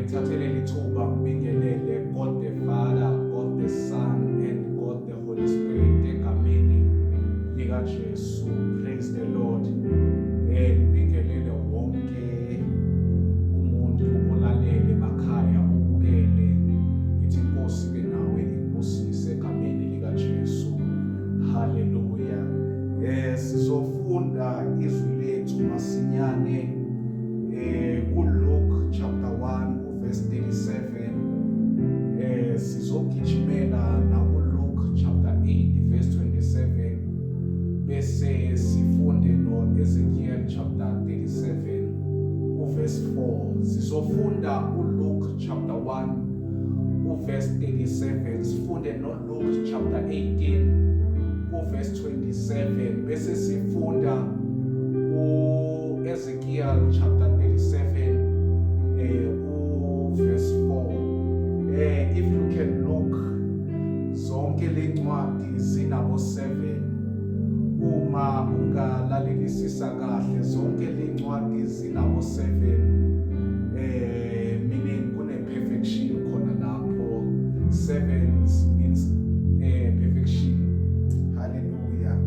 Ngithathe leli thuba ngibingelele God the Father, God the Son and God the Holy Spirit egameni likaJesu. Praise the Lord. Ngibingelele wonke umuntu olalele emakhaya obukele. Ngithi inkosi ibe nawe ikubusise egameni likaJesu. Hallelujah. Sizofunda izwi lethu masinyane kuLuke chapter 1 uverse 37. Sizogijimela nakuLuke chapter 8 verse 27 bese sifunde no-Ezekiel chapter 37 uverse 4. Sizofunda uLuke chapter 1 uverse 37, sifunde noLuke chapter 18 uverse 27 bese sifunda uEzekiel chapter 37 uverse 4. If you can look, zonke lencwadi zinabo 7. Uma ungalalelisisa kahle, zonke lencwadi zinabo 7, meaning kune perfection khona lapho. Sevens means perfection. Hallelujah.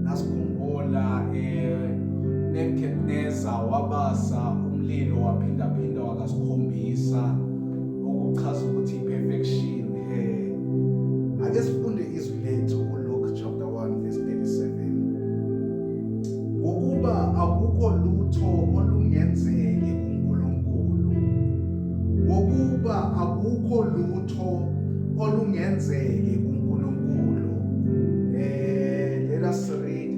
Nasikhumbula Nebuchadnezzar wabasa umlilo waphinda phinda wakasikhombisa, okuchaza ukuthi perfection. Ake sifunde izwi lethu uLuke chapter 1 verse 37. Ngokuba akukho lutho olungenzeki kuNkulunkulu. Ngokuba akukho lutho olungenzeki kuNkulunkulu. Let us read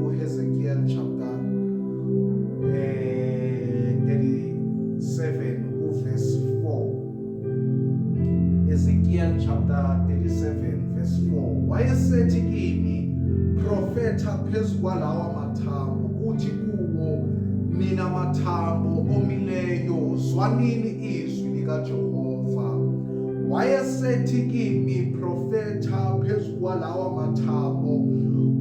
uHezekiel chapter 37 uverse 4. Ezekiel chapter 37 verse 4. Wayesethi kimi, "Profetha phezu kwalawa mathambo, uthi kuwo, nina mathambo omileyo, zwanini izwi likaJehova." Wayesethi kimi, "Profetha phezu kwalawa mathambo,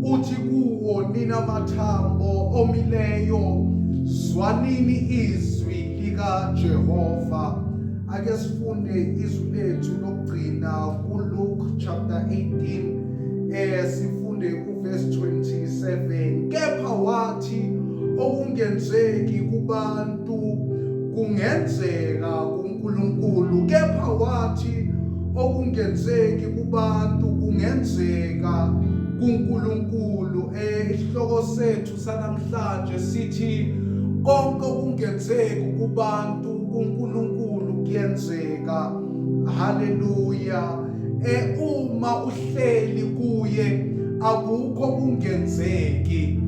uthi kuwo, nina mathambo omileyo, zwanini izwi likaJehova." Ake sifunde izwi lethu lokugcina kuLuke chapter 18, sifunde kuverse 27. Kepha wathi, "Okungenzeki kubantu kungenzeka kuNkulunkulu." Kepha wathi, "Okungenzeki kubantu kungenzeka kuNkulunkulu." Isihloko sethu sanamhlanje sithi konke okungenzeki kubantu, kuNkulunkulu kuyenzeka. Haleluya. Uma uhleli kuye, akukho kungenzeki.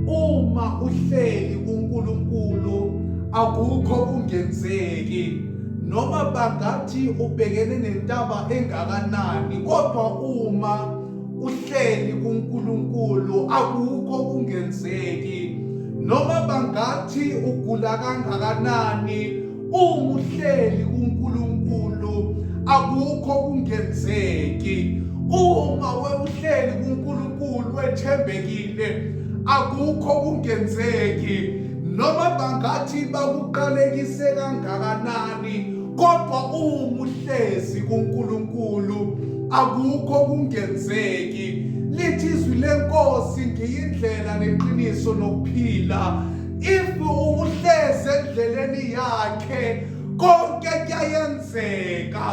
Uma uhleli kuNkulunkulu, akukho kungenzeki. Noma bangathi ubhekene nentaba engakanani, kodwa uma uhleli kuNkulunkulu, akukho kungenzeki. Noma bangathi ugula kangakanani, uma uhleli kuNkulunkulu, akukho kungenzeki. Uma uhleli kuNkulunkulu wethembekile, akukho kungenzeki. Noma bangathi bakuqalekise kangakanani, kodwa uma uhlezi kuNkulunkulu, akukho kungenzeki. Lithi izwi lenkosi, "Ngiyindlela neqiniso nokuphila." If uhlezi endleleni yakhe, konke kuyayenzeka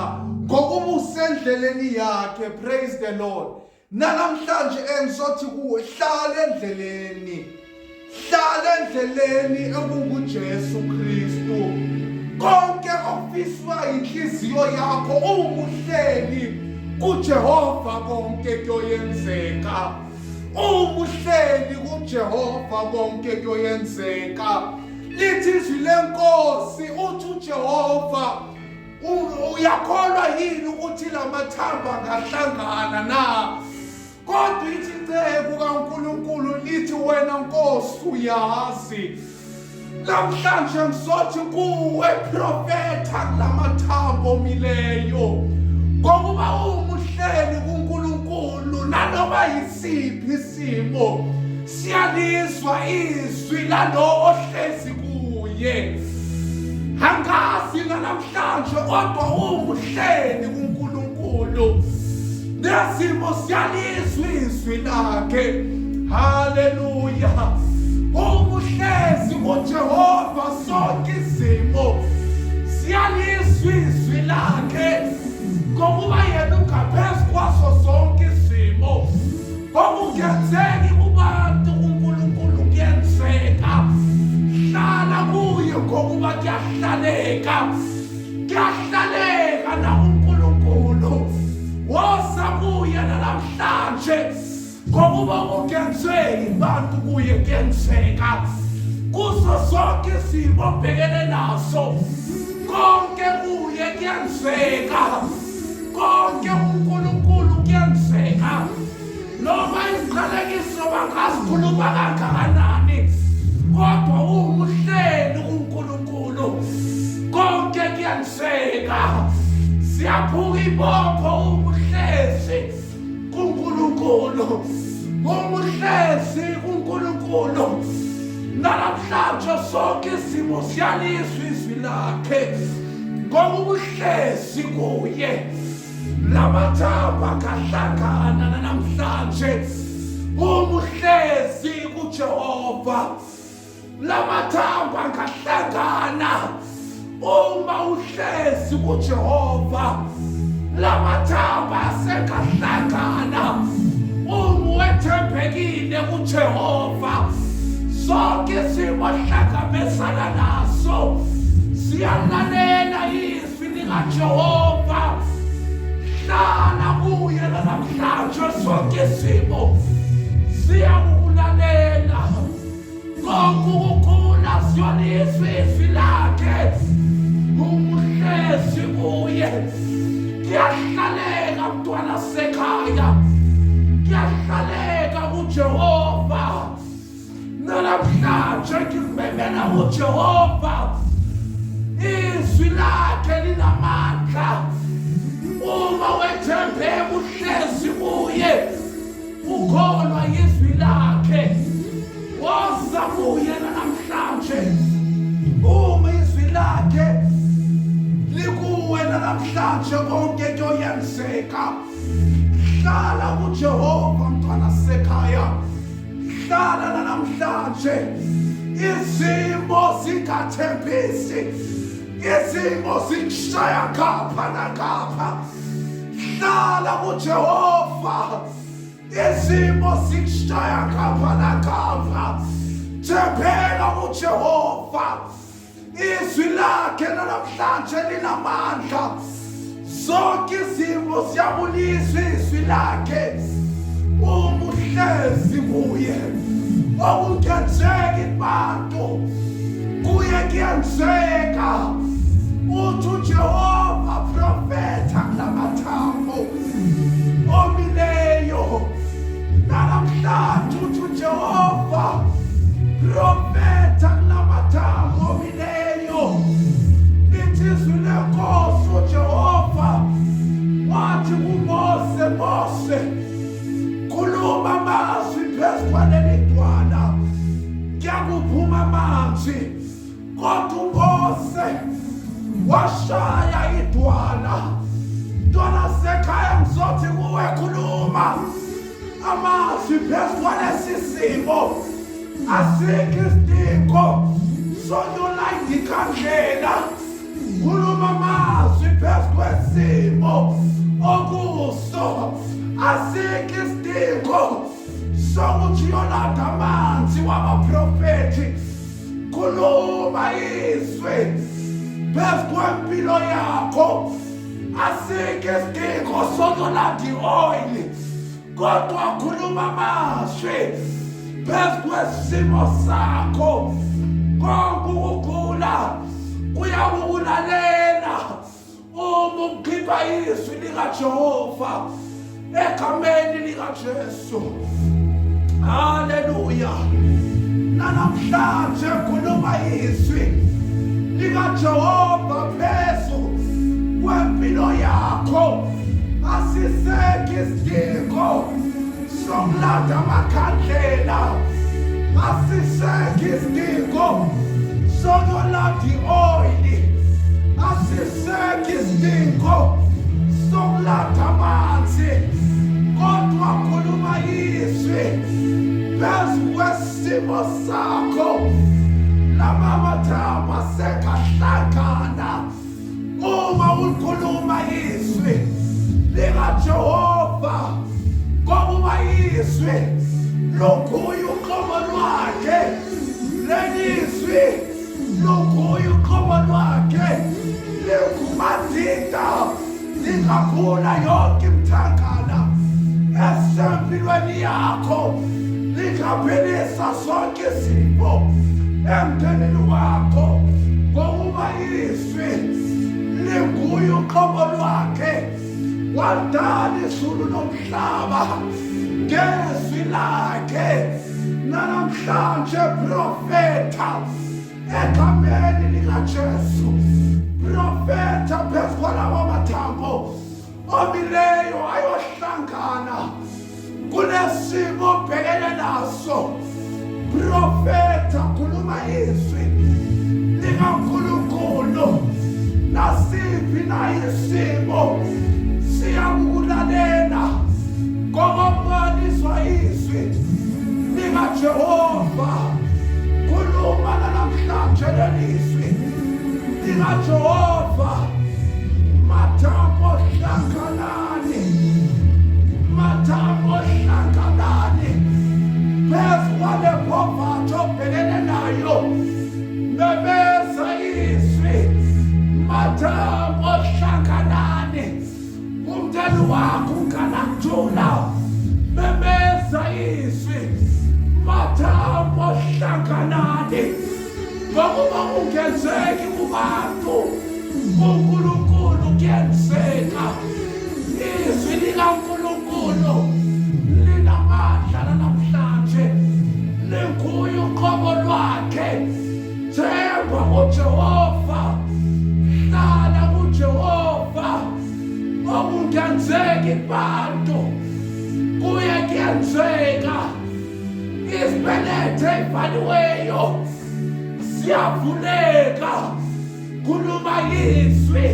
ngokuba usendleleni yakhe. Praise the Lord. Namhlanje engizothi kuwe, hlala endleleni, hlala endleleni ekunguJesu Kristu. Konke okufiswa inhliziyo yakho, uma uhleli kuJehova, konke kuyoyenzeka. Uma uhleli kuJehova, konke kuyoyenzeka. Lithi izwi lenkosi, uthi uJehova, "Uyakholwa yini ukuthi lamathambo angahlangana na?" Kodwa ithi inceku kaNkulunkulu, lithi, "Wena Nkosi uyazi." Namhlanje ngizothi kuwe, profetha kulamathambo omileyo, ngokuba uma uhleli kuNkulunkulu, nanoma yisiphi isimo siyalizwa izwi lalo ohlezi kuye. Kodwa uma uhleli kuNkulunkulu, nezimo siyalizwa izwi lakhe. Haleluya! Uma uhlezi kuJehova, sonke izimo siyalizwa izwi lakhe, ngokuba yena ungaphezu kwaso sonke isimo. Okungenzeki kubantu, kuNkulunkulu kuyenzeka. Hlala kuye, ngokuba kuyahlaleka, kuyahlaleka nakuNkulunkulu. Woza kuye namhlanje, ngokuba okungenzeki kubantu, kuye kuyenzeka. Kuso sonke isimo obhekene naso, konke kuye kuyenzeka, konke uNkulunkulu kuyenzeka. Noma iziqalekiso bangazikhuluma kangakanani, kodwa uma uhleli kuNkulunkulu, konke kuyenzeka. Siyaphuka ibopho uma uhlezi kuNkulunkulu, uma uhlezi kuNkulunkulu. Namhlanje sonke isimo siyalizwa izwi lakhe, ngoba uhlezi kuye. Lamathamba akahlangana namhlanje uma uhlezi kuJehova. Lamathamba angahlangana uma uhlezi kuJehova. Lamathamba asengahlangana uma wethembekile kuJehova. Sonke isimo ohlangabezana naso siyalalela izwi likaJehova. Hlala kuye namhlanje, sonke isimo siyakulalela. Konke ukukhula siyolizwa izwi lakhe. Umuhlezi kuye, kuyahlaleka, mntwana sekhaya, kuyahlaleka kuJehova. Namhlanje ngikumemela uJehova, izwi lakhe linamandla. Uma wethembeka, uhlezi kuye, ukholwa izwi lakhe, woza kuye namhlanje. Uma izwi lakhe likuwe namhlanje, konke kuyoyenzeka. Hlala kuJehova, mntwana sekhaya, hlala namhlanje. Izimo zingathembisi, izimo zikushaya ngapha nangapha, hlala kuJehova. Izimo zikushaya ngapha nangapha, thembela kuJehova. Izwi lakhe namhlanje linamandla. Zonke izimo ziyabulizwa izwi lakhe uma uhlezi kuye. Okungenzeki kubantu, kuye kuyenzeka. Uthi uJehova, profetha kulamathambo omileyo. Namhlanje uthi uJehova, profetha kulamathambo omileyo. Lithi izwi lenkosi, uJehova wathi kuMose, Mose, khuluma amazwi phezu kwaleli dwala, kuyakuphuma amanzi. Kodwa uMose washaya idwala. Mntwana sekhaya, ngizothi kuwe, khuluma amazwi phezu kwalesi simo. Asikho isidingo sokuyolayida ikhandlela. Khuluma amazwi phezu kwesimo okuso. Asikho isidingo sokuthi uyolanda amanzi wabaprofethi. Khuluma izwi phezu kwempilo yakho. Asikho isidingo sokuyolanda i-oyili, kodwa khuluma amazwi phezu kwesimo sakho. Konke ukugula kuyakukulalela uma ukhipha izwi likaJehova egameni likaJesu. Haleluya! Namhlanje khuluma izwi likaJehova phezu kwempilo yakho. Asisekho isidingo sokulanda amakhandlela, asisekho isidingo sokuyolanda i-oyili. Asisekho isidingo sokulatha amanzi, kodwa khuluma izwi phezu kwesimo sakho. Lama mathambo asekahlangana uma ulikhuluma izwi likaJehova, ngokuba izwi lunguye uqobo lwakhe. Lelizwi lunguye uqobo lwakhe, lingumadida, lingakhula yonke imithangala esempilweni yakho, lingaphilisa zonke izifo emndenini wakho, ngokuba izwi linguye uqobo lwakhe. Wadala izulu nomhlaba ngezwi lakhe. Nanamhlanje profeta egameni likaJesu, profeta phezu kwalawa mathambo omileyo ayohlangana kulesimo obhekene naso. Profeta, khuluma izwi likaNkulunkulu, nasiphi na isimo siyakukulalela, ngokokuboniswa izwi likaJehova. Khuluma namhlanje lelizwi likaJehova. Mathambo hlanganani, mathambo hlanganani phezu kwale poverty obhekene nayo. Memeza izwi, mathambo hlanganani. Umndeni wakho unganakuthula, memeza izwi, mathambo hlanganani, ngokuba kungenzeki kubantu, kuNkulunkulu kuyenzeka. Izwi likaNkulunkulu linamandla namhlanje, linguye uqobo lwakhe. Themba kuJehova, hlala kuJehova. Okungenzeki kubantu kuye kuyenzeka. Izibelethe ey'valiweyo siyavuleka. Khuluma izwi,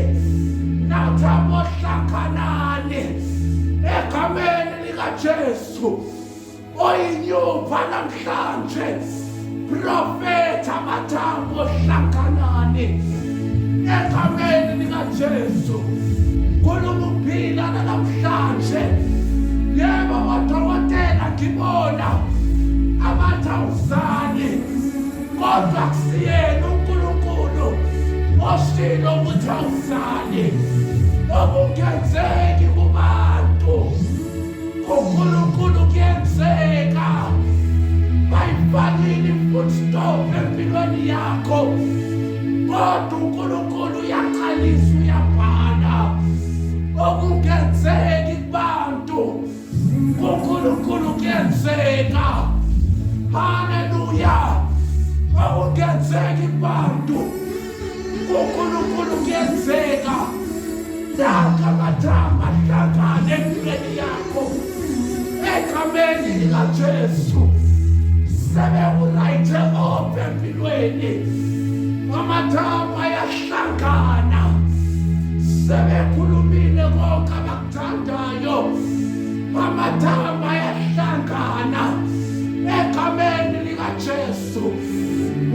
nathambo hlanganani egameni likaJesu oyinyupha namhlanje. Profetha, mathambo hlanganani egameni likaJesu. Khuluma ukuphila namhlanje. Yebo, odokotela ngibona abathi awuzali, kodwa kusiyena uNkulunkulu oshilo ukuthi awuzali. Okungenzeki kubantu, kuNkulunkulu kuyenzeka. Bayifakile i-full stop empilweni yakho, kodwa uNkulunkulu uyaqalisa, uyabhala. Okungenzeki kubantu, kuNkulunkulu kuyenzeka. Haleluya! Okungenzeki kubantu, kuNkulunkulu kuyenzeka. Nanka amathambo ahlangane empilweni yakho egameni likaJesu. Sebekurayithe off empilweni, amathambo ayahlangana. Sebekhulumile konke abakuthandayo, amathambo ayahlangana egameni likaJesu.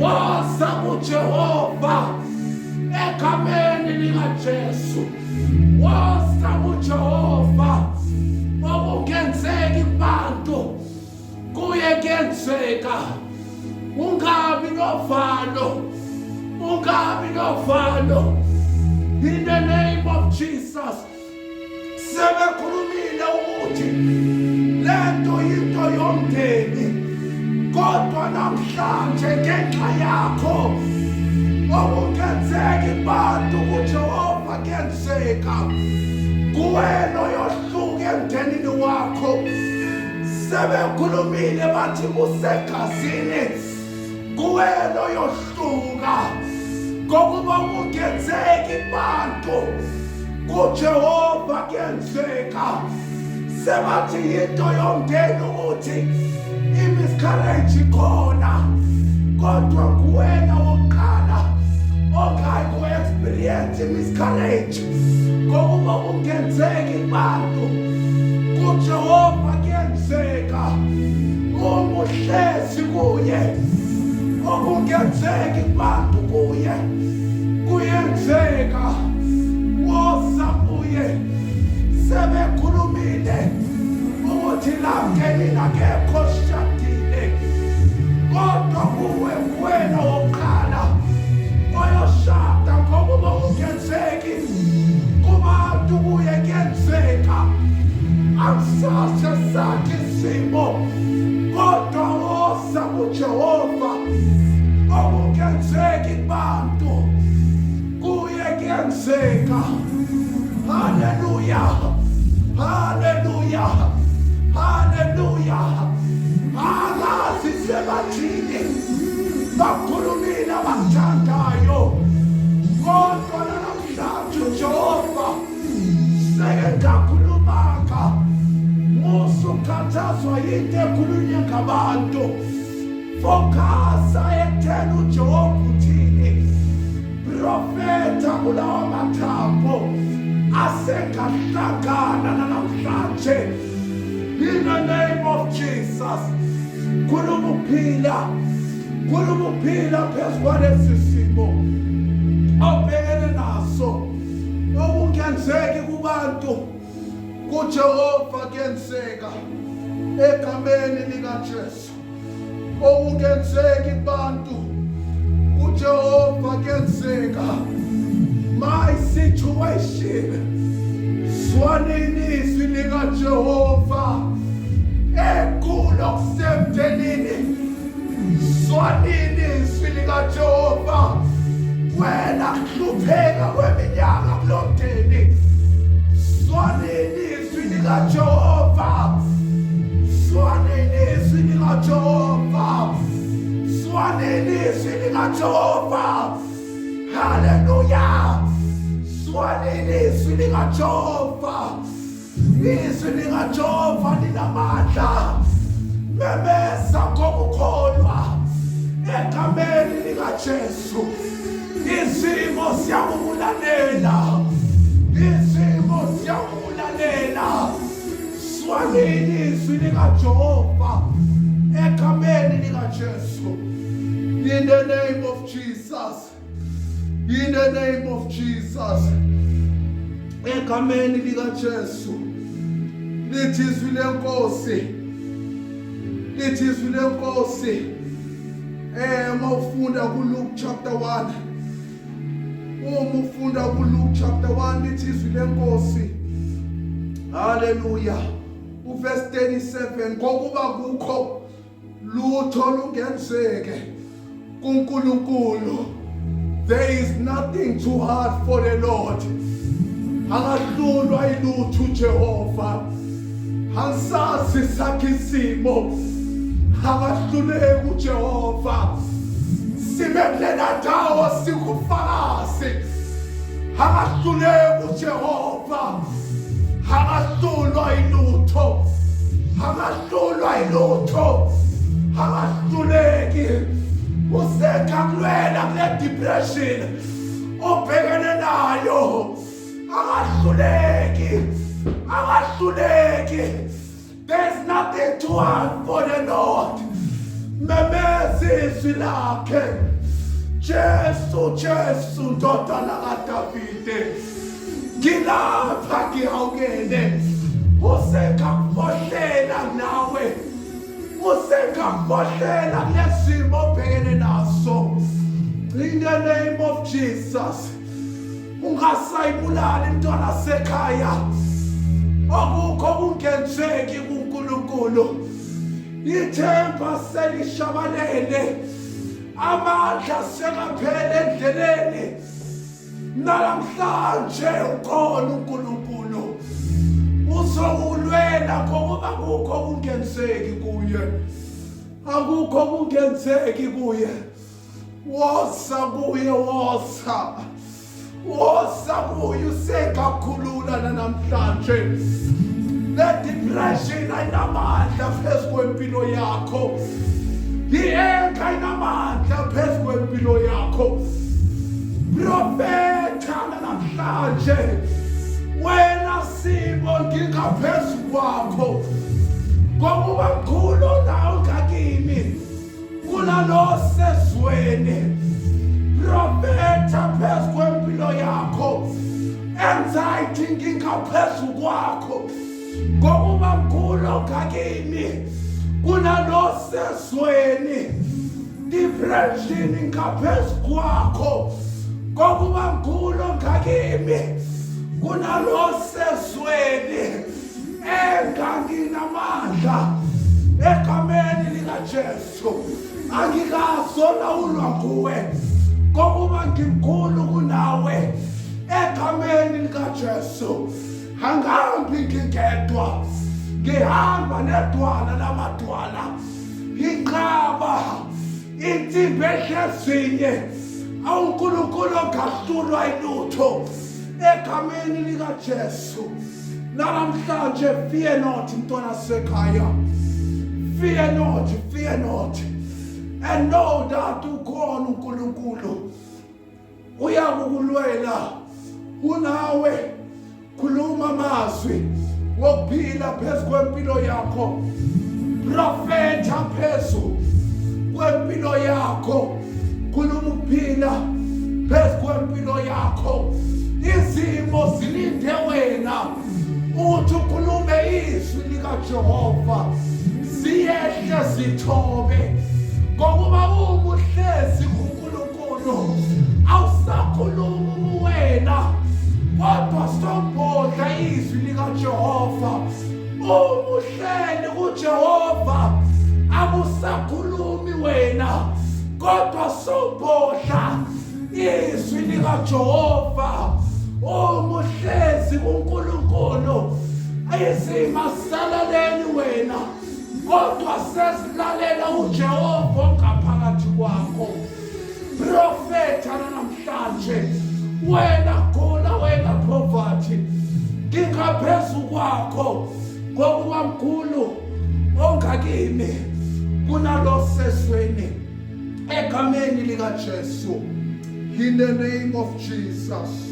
Woza kuJehova egameni likaJesu. Woza kuJehova. Okungenzeki kubantu kuye kuyenzeka. Ungabi novalo, ungabi novalo, in the name of Jesus. Sebekhulumile ukuthi lento into yomndeni, kodwa namhlanje ngenxa yakho okungenzeki kubantu, kuJehova kuyenzeka. Kuwena oyohluka emndenini wakho. Sebekhulumile bathi kusegazini, kuwena oyohluka, ngokuba kungenzeki kubantu, kuJehova kuyenzeka. Sebathi yinto yomndeni ukuthi i-miscarriage ikhona, kodwa nguwena wokuqala ongayi ku-experience. Ungalenzi miscarriage ngokuba kungenzeki kubantu, kuJehova kuyenzeka. Uma uhlezi kuye, okungenzeki kubantu kuye kuyenzeka. Woza kuye. Sebekhulumile ukuthi la mndenini akekho oshadile, kodwa kuwe kuwena wokuqala oyoshada, ngokuba kungenzeki kubantu kuye kuyenzeka. Akusase sakhe isimo, kodwa woza kuJehova. Okungenzeki kubantu kuye kuyenzeka. Haleluya, haleluya, haleluya. Angazi sebathini, bakhulumile abakuthandayo, kodwa namhlanje uJehova sekengakhulumanga. Musukhathazwa yinto ekhulunywe ngabantu. Focasa ekutheni uJehova uthini. Profeta kulawa mathambo asengahlangana namhlanje. In the name of Jesus. Khuluma ukuphila. Khuluma ukuphila phezu kwalesi simo obhekene naso. Okungenzeki kubantu kuJehova kuyenzeka egameni likaJesu. Okungenzeki kubantu kuJehova kuyenzeka. My situation, zwanini izwi likaJehova ekulo kusemndenini. Zwanini izwi likaJehova wena kuhlupheka kweminyaka kulo mndeni. Zwanini izwi likaJehova, zwanini izwi likaJehova, zwanini izwi likaJehova. Haleluya, zwanini izwi likaJehova. Izwi likaJehova linamandla. Memeza ngokukholwa egameni likaJesu. Izimo ziyakukulalela, izimo ziyakukulalela. Zwanini izwi likaJehova egameni likaJesu. In the name of Jesus. In the name of Jesus. Egameni likaJesu. Lithi izwi lenkosi. Lithi izwi lenkosi. Uma ufunda kuLuke chapter 1. Uma ufunda kuLuke chapter 1 lithi izwi lenkosi. Hallelujah. Uverse 37, ngokuba kukho lutho lungenzeke kuNkulunkulu. There is nothing too hard for the Lord. Akahlulwa ilutho uJehova. Angisazi sakhe isimo, akahluleki uJehova. Sime kulena ndawo sikufakazi, akahluleki uJehova, akahlulwa ilutho, akahlulwa ilutho, akahluleki. Usekakulwela kule depression obhekene nayo. Akahluleki, akahluleki. There's nothing too hard for the Lord. Memeza izwi lakhe. Jesu, Jesu, ndodana kaDavide, ngilapha, ngihawukele. Usekakufohlela nawe, usekakufohlela kulesimo obhekene naso. In the name of Jesus. Ungasayibulali mntwana sekhaya. Akukho kungenzeki kuNkulunkulu. Ithemba selishabalele, amandla sekaphele endleleni. Namhlanje ukhona uNkulunkulu, uzokulwela, ngokuba kukho kungenzeki kuye, akukho kungenzeki kuye. Woza kuye, woza, woza kuye, usekakhulula namhlanje. Le depression ayinamandla phezu kwempilo yakho, i-anger ayinamandla phezu kwempilo yakho. Profetha. Namhlanje wena simo ngingaphezu kwakho, ngokuba mkhulu nawe ngakimi kunalo sezweni. Profetha phezu kwempilo yakho, anxiety ngingaphezu kwakho, ngokuba mkhulu ngakimi kunalo sezweni. Depression ngaphezu kwakho, ngokuba mkhulu ngakimi kunalo sezweni. Enganginamandla egameni likaJesu, angikazolawulwa nguwe, ngokuba ngimkhulu kunawe egameni likaJesu. Angihambi ngingedwa, ngihamba nedwala lamadwala, inqaba, insimbi ehlezinye, awuNkulunkulu ongahlulwa ilutho egameni likaJesu. Namhlanje fear not, mntwana sekhaya, fear not, fear not, and know that ukhona uNkulunkulu, uyakukulwela, unawe. Khuluma amazwi wokuphila phezu kwempilo yakho, profetha phezu kwempilo yakho, khuluma ukuphila phezu kwempilo yakho. Izimo zilinde wena uthi ukhulume izwi likaJehova, ziyehle zithobe, ngokuba uma uhlezi kuNkulunkulu awusakhulumi wena, kodwa sobhodla izwi likaJehova. Uma uhleli kuJehova akusakhulumi wena, kodwa sobhodla izwi likaJehova. Uma uhlezi kuNkulunkulu izima salaleli wena, kodwa sesilalela uJehova ongaphakathi kwakho. Profetha namhlanje wena gula, wena poverty, ngingaphezu kwakho, ngokuba mkhulu ongakimi kunalo sezweni egameni likaJesu. In the name of Jesus.